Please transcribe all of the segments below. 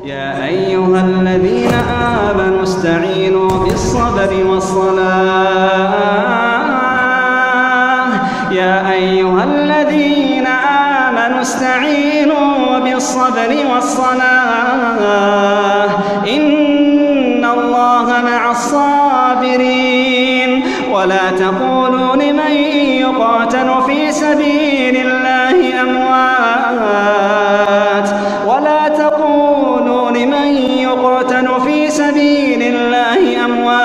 يا أيها الذين آمنوا استعينوا بالصبر والصلاة يا أيها الذين آمنوا استعينوا بالصبر والصلاة إن الله مع الصابرين ولا تقولوا لمن يقاتل في سبيل الله أموات ولا تقولوا لمن يقاتل في سبيل الله أموات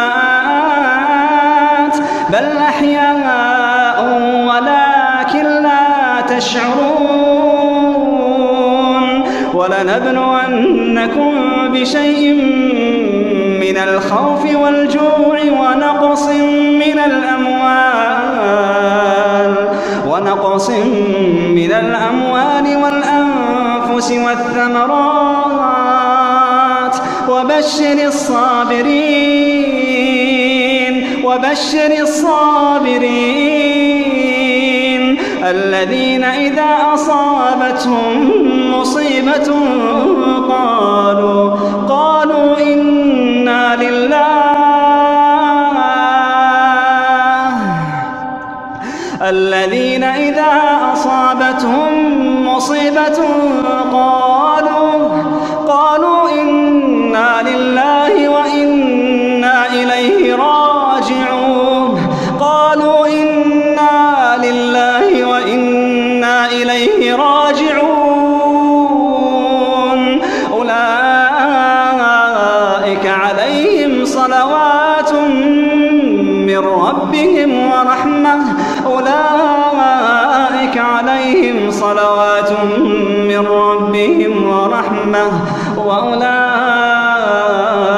بل أحياء ولكن لا تشعرون ولنبلونكم بشيء من الخوف والجوع ونقص من الأموال والأنفس والثمرات وبشر الصابرين الذين إذا أصابتهم مصيبة قالوا إنا لله الذين إذا أصابتهم مصيبة قالوا إنا لله وإنا إليه راجعون أولئك عليهم صلوات من ربهم ورحمة وأولئك